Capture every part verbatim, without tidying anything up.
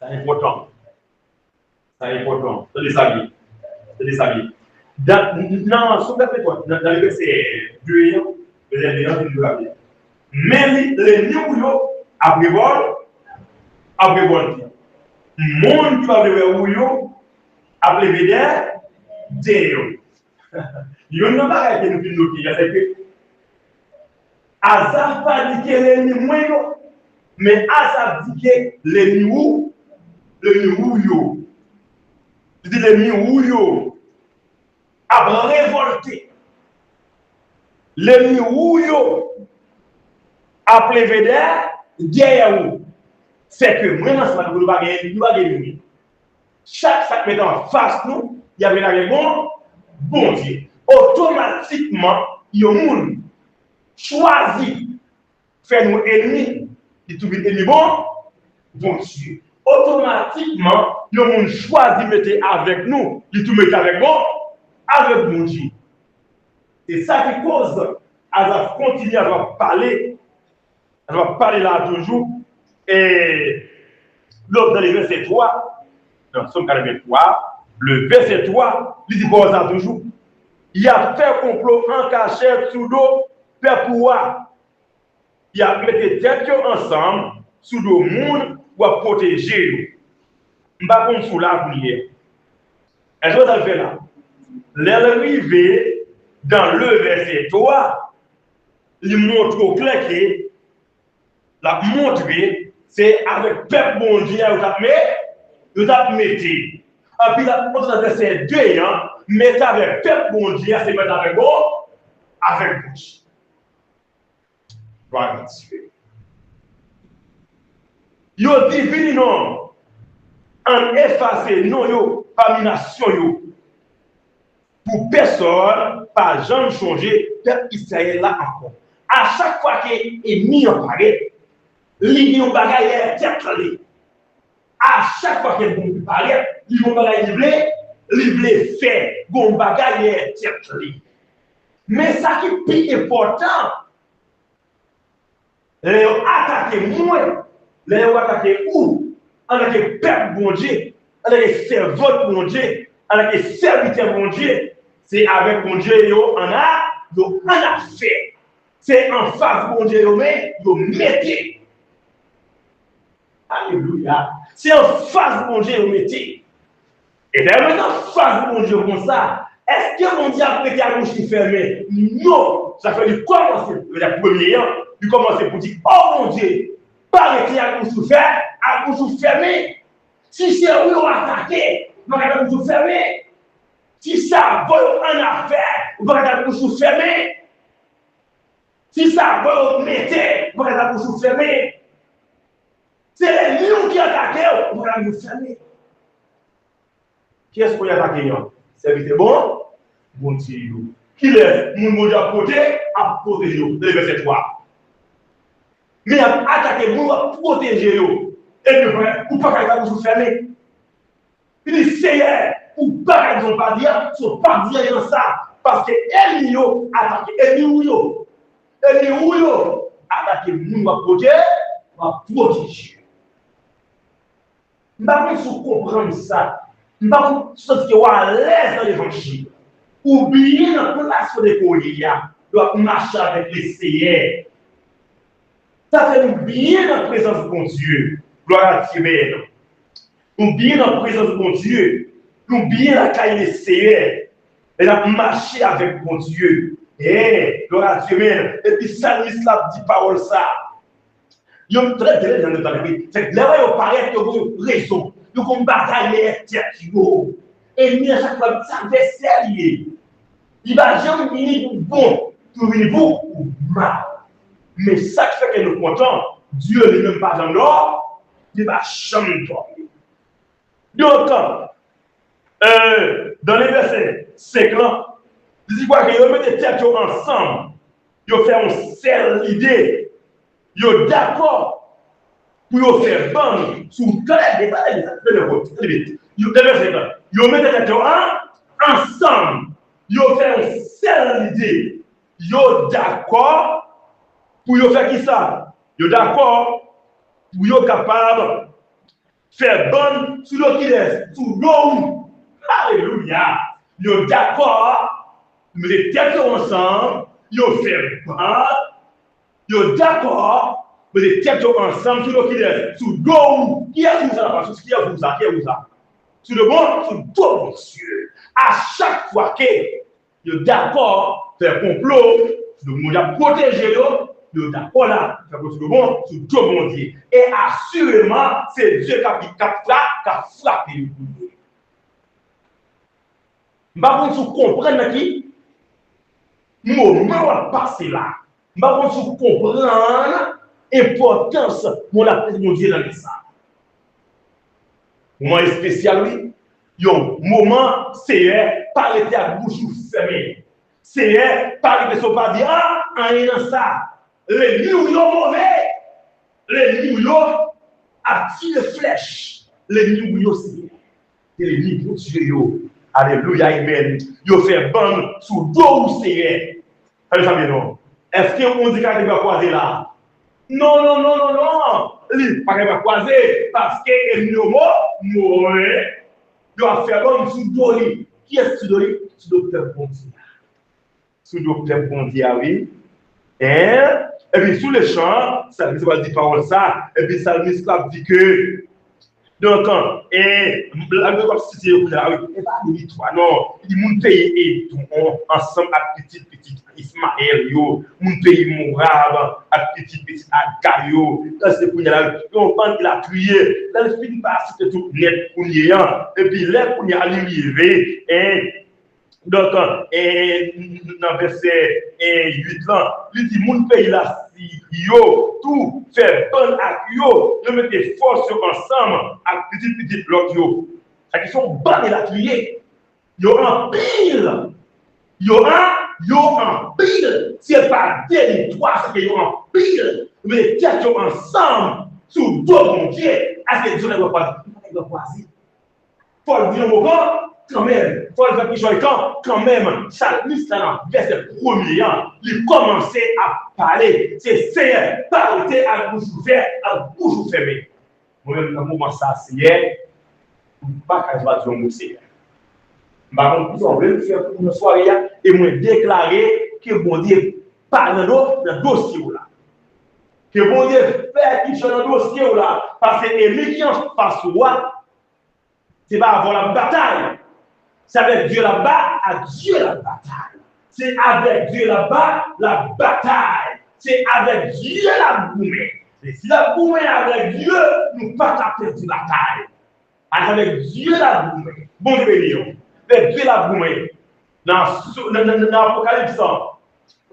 Sa enpòtan. Sa enpòtan. Tande sa byen. Tande sa byen. Nan, si w gade nan, nan vèsè de an, vèsè de an, se li raple. Men li, lènmi w yo ap revòl, ap revòlte. Moun ki pa vle wè ou yo ap leve dèyè, dèyè yo. Youn nan bagay ke nou vin note a, se ke Azaf pa di ke lènmi mwen yo, men Azaf di ke lènmi ou, lènmi ou yo. Li di lènmi ou yo ap revòlte. Lènmi ou yo ap leve dèyè, dèyè ou. Sèke mwen, nan sa, nou pa gen, nou pa gen lènmi. Chak sa k met anfas nou, y ap vin avèk bon Bondye. Otomatikman, yon moun chwazi fè nou ènmi, li tou vin ènmi bon Bondye. Otomatikman, yon moun chwazi mete avèk nou, li tou mete avèk bon, avèk Bondye. Se sa ki koz Azaf kontinye, Azaf pale, Azaf pale la toujou. E lòt nan le vèsè twa, nan Sòm katrevenntwa, le vèsè twa, li di konsa toujou, y ap fè konplo an kachèt sou do pèp ou a. Y ap mete tèt yo ansanm sou do moun w ap pwoteje yo. M pa konn si w la kounye a. Èske w ta fè la? Lè l rive dan le vèsè twa, li montre w klè ke l ap montre se avèk pèp Bondye a yo t ap me-, yo t ap mete. Anpi l ap montre nan vèsè de an, mete avèk pèp Bondye a, se mete avèk bon, avèk Bondye. Glwa a Dye. Yo di, vini non, ann efase non yo pami nasyon yo, pou pèsòn pa janm chonje pèp Izrayèl la ankò. A chak fwa ke ènmi an parèt, li gen yon bagay dèyè tèt li. A chak fwa ke ènmi an parèt, li gen yon bagay li vle, li vle fè, gen yon bagay dèyè tèt li. Men sa ki pi enpòtan, lè yo atake mwen, lè yo atake ou, antanke pèp Bondye, antanke sèvant Bondye, antanke sèvitè Bondye, se avèk Bondye yo ann a, yo ann afè. Se anfas Bondye yo men, yo mete. Alelouya. Se anfas Bondye yo mete. E lè yo mete anfas Bondye konsa, èske Bondye ap rete ak bouch li fèmen? Non. Sa fè li kòmanse, premye an, li kòmanse pou di, o Bondye, pa rete ak bouch ou fè-, ak bouch ou fèmen. Si se ou yo atake, ou pa ka rete ak bouch ou fèmen. Si se avè w yo ann afè, ou pa ka rete ak bouch ou fèmen. Si se avè w yo mete, ou pa ka rete ak bouch ou fèmen. Se lènmi w ki atake w, ou pa ka rete ak bouch ou fèmen. Kiyès pou y atake an? Sèvitè bon, Bondye yo. Kilès moun Bondye ap pwote-, ap pwoteje yo? Nan vèsè twa. Men y ap atake moun w ap pwoteje yo. Epi ou pa, ou pa ka rete ak bouch ou fèmen. Li di, Seyè, ou pa ka di yon pa di a, se yon pa di a nan sa, paske ènmi yo atake ènmi ou yo. Ènmi ou yo atake moun w ap pwote-, w ap pwoteje. M pa konn si w konprann sa. M pa konn si w santi ke w alèz nan levanjil. Ou byen nan plas kote ke w ye a. W ap mache avèk Leseyè. Sa fè nou byen nan prezans Bondye. Glwa a Dye, men. Nou byen nan prezans Bondye. Nou byen lakay Leseyè. E n ap mache avèk Bondye. Hey, glwa a Dye, men. Epi salmis la ap di pawòl sa. Yo trè, trè, trè, trè, trè, trè. Lè yo parèt, yo gen rezon. Yo gen bagay dèyè tèt yo. Ènmi an chak fwa, se advèsè li ye. Li pa janm vini pou bon, li vini pou, pou mal. Men sa k fè ke nou kontan, Dye li menm pa janm dò-, li pa janm dòmi. Donk, euh, dans le verset cinq lan, li di kwa ke yo mete tèt yo ansanm, yo fè yon sèl lide, yo dakò pou yo fè bann sou, tande, tande, tande, tande, tande, yo, nan vèsè senk lan, yo mete tèt yo an, ansanm, yo fè yon sèl lide, yo dakò pou yo fè kisa? Yo dakò pou yo kapab fè bann sou do kilès? Sou do w. Alelouya! Yo dakò, mete tèt yo ansanm, yo fè bann, yo dakò, mete tèt yo ansanm sou do kilès? Sou do w. Kiyès ou sa la? Sou kiyès ou sa? Kiyès ou sa? Sou do bon, sou do Bondye. A chak fwa ke yo dakò fè konplo, yo moun ap pwoteje yo, yo dakò la fè konplo sou do bon, sou do Bondye. E asireman, se Dye k ap, k ap fra-, k ap frape yo pou yo. M pa konn si w konprann nan ki moman w ap pase la. M pa konn si w konprann enpòtans Bondye nan sa. Moman espesyal, wi. Yon moman, Seyè, pa rete ak bouch ou fèmen. Seyè, pa rete sou pa di, a, anyen nan sa. Lènmi w yo move. Lènmi w yo ap tire flèch. Lènmi w yo, Seyè, se lènmi Bondye yo. Alelouya, amèn. Yo fè bann sou do w, Seyè. Tande sa byen non. Èske yon dikatè pa kwaze la? Non, non, non, non, non. Li pa gen pa kwaze. Paske ènmi yo mo, move. Yo ap fè bann sou do li. Kiyès sou do li? Sou do pèp Bondye a. Sou do pèp Bondye a, wi. Hein? Epi sou lechan, salmis la di pawòl sa. Epi salmis la di ke Donk, e, la nou ap site yo kounye a, wi. E pa de li twa, non. Li di moun peyi Edon ansanm ak pitit pitit Ismayèl yo, moun peyi Mowab ak pitit pitit Agag yo. Sa se kounye a la, yon bann elatriye. Lè l fin pa site tout nèt kounye a, epi lè kounye a li rive, en, Donk, e, nan vèsè, e, uit lan, li di, moun peyi Lasiri yo tou fè bann ak yo, yo mete fòs yo ansanm ak pitit pitit Lòt yo. Sa ki se yon bann elatriye. Yo anpil. Yo an, yo anpil. Se pa de ni twa, se ke yo anpil. Yo mete tèt yo ansanm sou do Bondye. Èske Dye nèg yo kwaze? Nèg yo kwaze. Fò l di yon mo kan, kanmenm. Fò l fè kichòy kan, kanmenm. Salmis la nan vèsè premye an, li kòmanse ap pale. Se Seyè, pa rete ak bouch ou fè, ak bouch ou fèmen. Mwen menm nan moman sa, Seyè, m pa ka jwa di yon mo, Seyè. M pa konn kisa w vle m fè pou nou nan sware a, e mwen deklare ke Bondye pa nan do, nan dosye w la. Ke Bondye fè kichòy nan dosye w la, paske enmi ki anfas ou a, Se pa avè w l ap batay. Se avèk Dye l ap ba-, a Dye l ap batay. Se avèk Dye l ap ba-, l ap batay. Se avèk Dye l ap goumen. E si l ap goumen avèk Dye, nou pa ka pèdi batay. Paske avèk Dye l ap goumen. Bondye beni w. Avèk Dye l ap goumen. Nan, nan, nan, nan Apokalips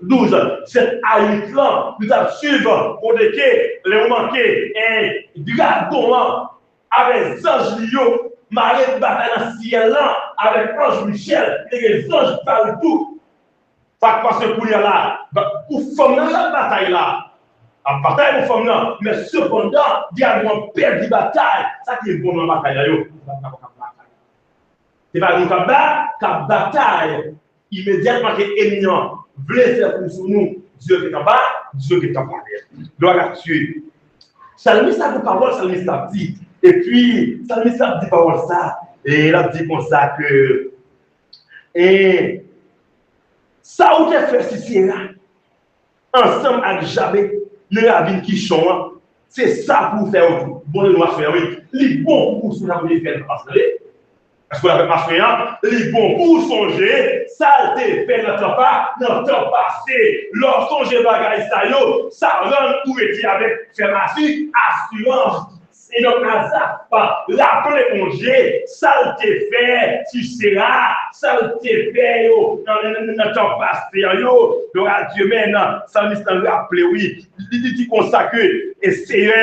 douz, sèt a uit lan, nou t ap swiv kote ke lè w manke, en, dragon an avèk zanj li yo mare batay nan syèl lan avèk anj Michèl, te gen zanj pa l tou. Sa k pase kounye a la, ba-, pou fanm nan l ap batay la, ap batay pou fanm nan, men sepandan, dragon an pèdi batay. Sa ki bon nan batay la yo? Se pa nou k ap ba-, k ap batay. Imedyatman ke enmi an vle fè kou sou nou, Dye gentan ba-, Dye gentan pale. Glwa a Dye. Salmis la gen pawòl, salmis la ap di. Epi, salmis la ap di pawòl sa. E l ap di konsa ke, e, sa ou te fè Sisera ansanm ak Jaben nan ravin Kichon an, se sa pou w fè yo tou. Bondye nou ap fè, wi. Li bon pou w sonje sa Bondye fè nan pase, tande. Èske w la fè pase an? Li bon pou w sonje sa l te fè nan tan pa, nan tan pase. Lè w sonje bagay sa yo, sa rann ou rete avèk fèm asi-, asirans. E donk, Azaf, raple Bondye, sa l te fè Sisera, sa l te fè yo nan, nan, nan, nan tan pase an yo. Glwa a Dye, men, salmis lan raple, wi. Li, li di konsa ke, e Seyè,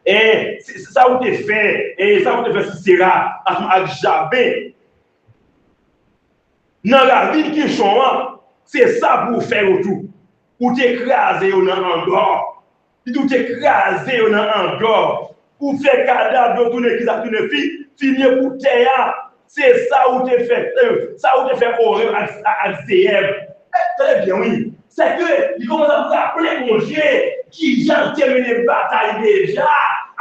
e, se, se sa ou te fè, e sa ou te fè Sisera, ansanm ak Jaben, nan ravin Kichon an, se sa pou w fè yo tou. Ou te kraze yo nan Andò. Li di w te kraze yo nan Andò. Ou fè kadav yo tounen, kisa tounen fi-, fimye pou tè a. Se sa ou te fè, e, sa ou te fè Oreb ak, ak, ak Zeyèb. E, tande byen, wi. Se ke li kòmanse ap raple Bondye kijan l te mennen batay deja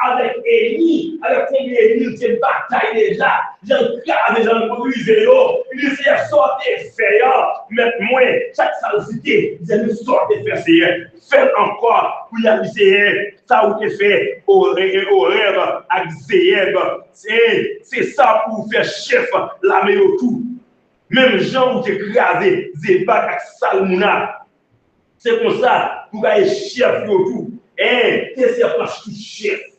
avèk ènmi, avèk konbyen ènmi l te batay deja, jan l kraze, jan l brize yo. Li di, Seyè, sa w te fè a, mèt mwen, chak sa l site, li di, men sa w te fè, Seyè, fè l ankò. Kounye a, li di, Seyè, sa ou te fè Orè-, Orèb ak Zeyèb, se, se sa pou w fè chèf lame yo tou. Menm jan ou te kraze Zebad ak Salmouna, se konsa pou w gaye chèf yo tou. Hein, ke Seyè pran tout chèf,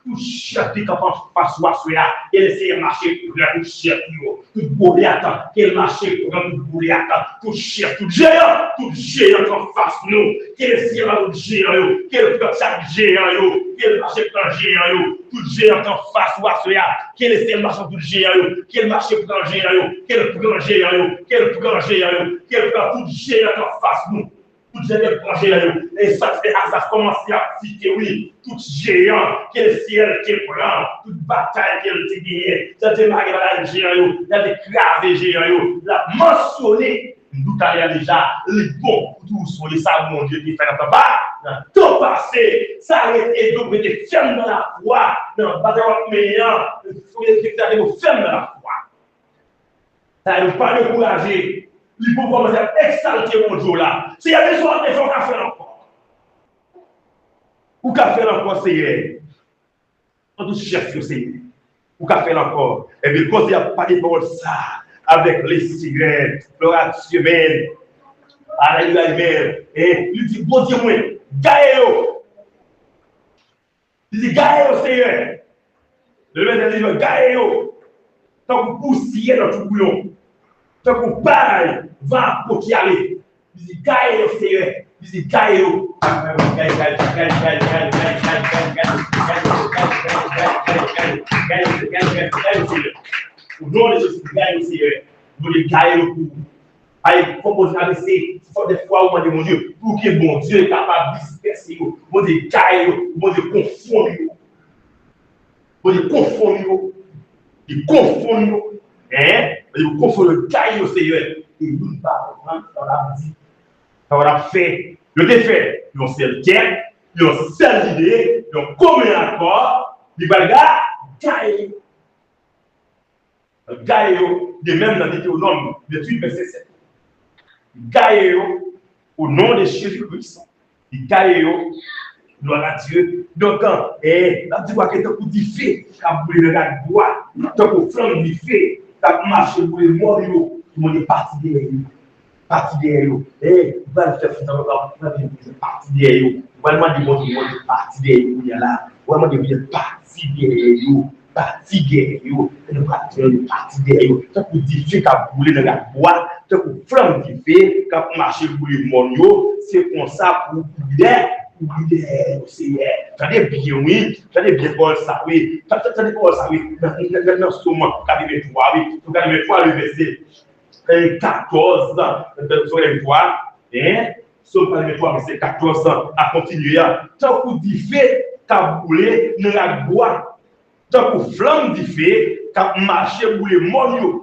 tout chèf ki kanpe anfas ou aswè a. Ke Seyè mache pran tout chèf yo, tout Golyat, ke l mache pran tout Golyat, tout chèf, tout jeyan, tout jeyan k anfas nou. Ke Seyè pran tout jeyan yo, ke l pran chak jeyan yo, ke l mache pran jeyan yo, tout jeyan k anfas ou aswè a. Ke Seyè mache tout jeyan yo, ke l mache pran jeyan yo, ke l pran jeyan yo, ke l pran jeyan yo, ke l pran tout jeyan k anfas nou. Tout jeyan k pran jeyan yo. E sa k fè Azaf kòmanse ap site, wi. Tout jeyan ke Seyè te pran, tout batay ke l te genyen, jan l te mare batay jeyan yo, jan l te kraze jeyan yo, l ap mansyone. M dout ale a deja, li bon pou tou sonje sa Bondye te fè nan tan pa, nan tan pase. Sa rete, donk, rete fèm nan lafwa, nan batay w ap mennen an, rete fèm nan lafwa. Sa yo pa dekouraje, li pou kòmanse ap egzalte Bondye w la. Seyè, men sa w te fè, w ka fè l ankò. Ou ka fè l ankò, Seyè. An tou chèf yo, Seyè. Ou ka fè l ankò. Ebyen, kounye a, pale pawòl sa avèk Lesenyè. Gloire à Dieu, amen. Alelouya, amen. E li di, Bondye mwen, gaye yo. Li di, gaye yo, Seyè. Lesenyè di, gaye yo. Tankou pousyè nan twou bouyon. Tankou pay van ap pote ale. Li di, gaye yo, Seyè. Li di, gaye yo. Gaye, gaye, gaye, gaye, Seyè. O non de Jezi, gaye yo, Seyè. Bondye gaye yo pou ou. Ay, fòk Bondye adrese, fòk dèfwa ou mande Bondye, pou ke Bondye kapab dispèse yo. Bondye gaye yo, Bondye konfonn yo. Bondye konfonn yo. Li konfonn yo. Hein? Bondye konfonn yo, gaye yo, Seyè. E youn pa lòt, sa w ap di, sa w ap fè. Yo te fè yon sèl tèt, yon sèl lide, yon komen akò, li pral ga-, gaye yo. Gaye yo, de menm nan Detewonòm venntuit, vèsè sèt. Gaye yo, o non de Jezi Kris. Li gaye yo, gloire à Dieu. Donk, eh, n ap di w ke tankou dife k ap boule nan rad bwa, tankou flanm dife k ap mache boule mòn yo, ki mande pati dèyè yo. Pati dèyè yo. Eh, ou pral fè foutan, ou pral mande Bondye pati dèyè yo. Ou pral mande Bondye, Bondye pati dèyè yo kounye a la. Ou pral mande Bondye pati dèyè yo. Pati dèyè yo. E nou pral mande pati dèyè yo. Tankou dife k ap boule nan rad bwa, tankou flanm dife k ap mache boule mòn yo, se konsa pou ou kouri dèyè, kouri dèyè yo, Seyè. Tande byen, wi. Tande byen pawòl sa, wi. Tande, tande pawòl sa, wi. Nan, nan, nan, nan Sòm katrevenntwa, wi. Sòm katrevenntwa, le vèsè eh, katòz, vèsè vennntwa, hein? Sòm katrevenntwa, vèsè katòz a kontinye a. Tankou dife k ap boule nan rad bwa, tankou flanm dife k ap mache boule mòn yo.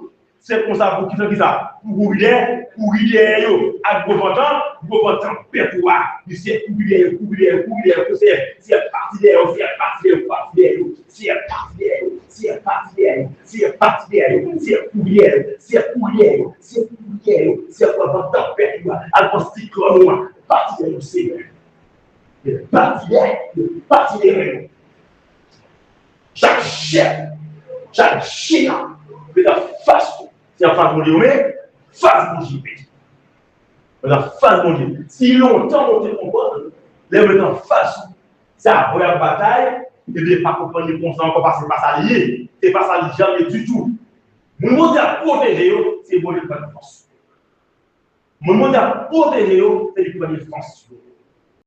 Se konsa pou ki fè ki sa? Pou kouri dèyè, kouri dèyè yo. Ak gwo van tan, gwo van tanpèt ou a. Misye kouri dèyè yo, kouri dèyè yo, kouri dèyè yo. Seyè, Seyè, pati dèyè yo, Seyè, pati dèyè yo, pati dèyè yo. Seyè, pati dèyè yo, Seyè, pati dèyè yo, Seyè, kouri dèyè yo, Seyè, kouri dèyè yo, Seyè, kouri dèyè yo, Seyè, pran van tanpèt yo a, al pran siklòn yo a, pati dèyè yo, Seyè. Pati dèyè yo, pati dèyè yo. Chak chèf, chak jeyan, ki t anfas ou, se anfas Bondye ou, men fas Bondye. Mwen nan fas Bondye. Si lontan mwen te konprann, lè mwen nan fas ou, se avè w y ap batay, ebyen, pa konprann li konsa ankò, paske se pa sa li ye. Se pa sa li janm ye ditou. Moun Bondye ap pwoteje yo, se Bondye ki pran defans yo. Moun Bondye ap pwoteje yo, se li ki pran defans yo.